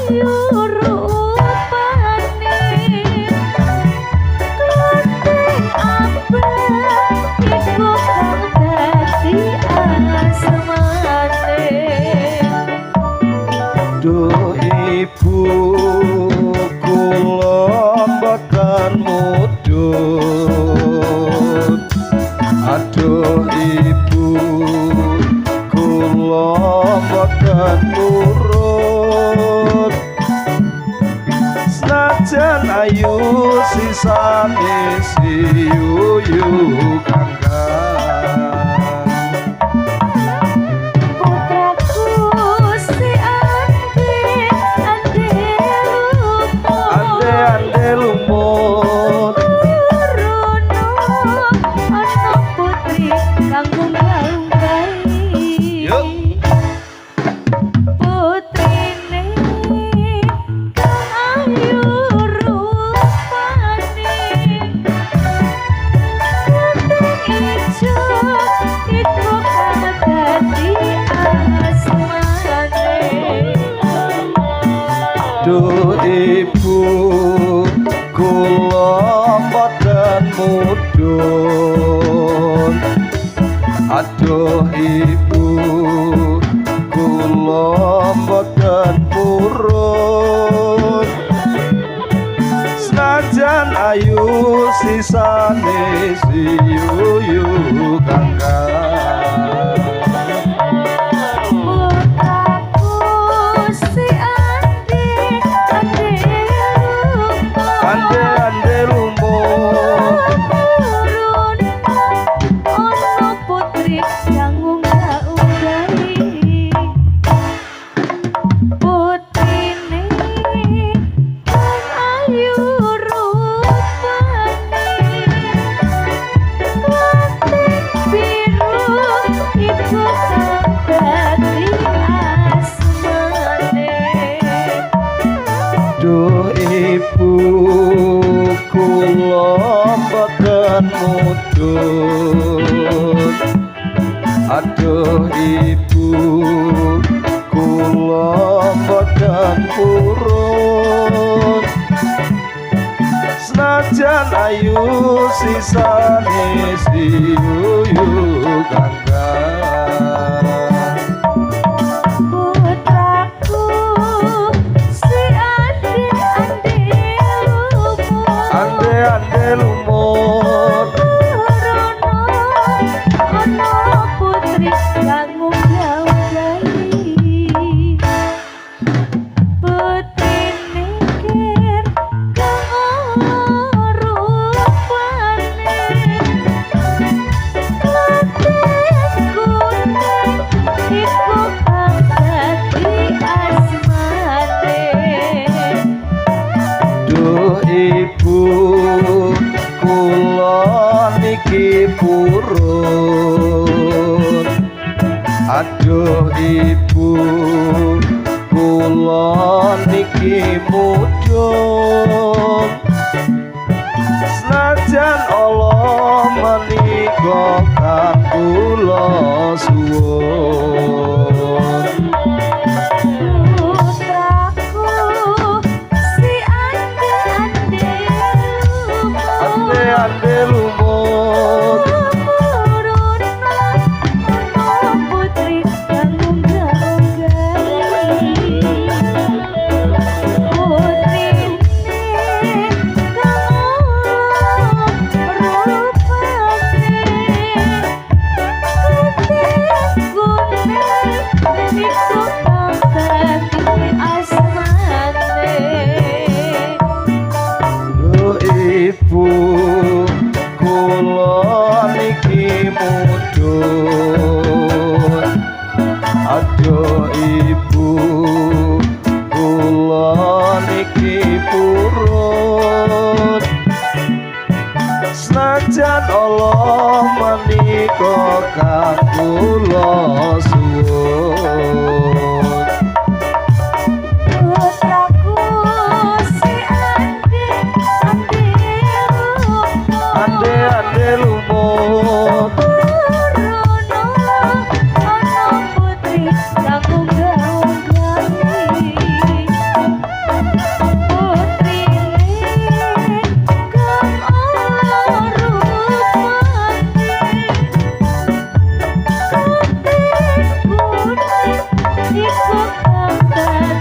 ayu rupane, klething abang iku kang dadi asmane. Duh ibu, kula mboten mudhun. Aduh ibu, kula mboten purun. Senajan ayu sisane si Yuyu kangkang. Putraku si ande ande lumut, Ande ande lumut, Rono ana putri kang unggah-unggahi. Yuk. Putrine kang ayu rupane, klething ijo iku kang dadi asmane. Duh ibu, kula mboten mudhun. Aduh ibu, kula mboten purun. Senajan ayu sisane si Yuyu kangkang. Putraku si ande ande lumut, Ande ande lumut, Rono ana putri kang unggah-unggahi. Putrine kang ayu rupane, klething biru iku kang dadi asmane. Duh ibu, kula mboten mudhun. Aduh ibu, kula mboten purun. Senajan ayu sisane si Yuyu kangkang. Putraku si ande ande lumut, Ande ande lumut, Rono ana putri kang unggah-unggahi. Putrine ker kang rupane, klething kuning iku kang dadi asmane. Duh ibu, kula niki purun. Aduh ibu, kula niki mudhun. Senajan Allah menika kang kula suwun. Putraku si ande ande lumut, Ande ande lumut, Rono ana putri kang unggah-unggahi. Putrine Menika kang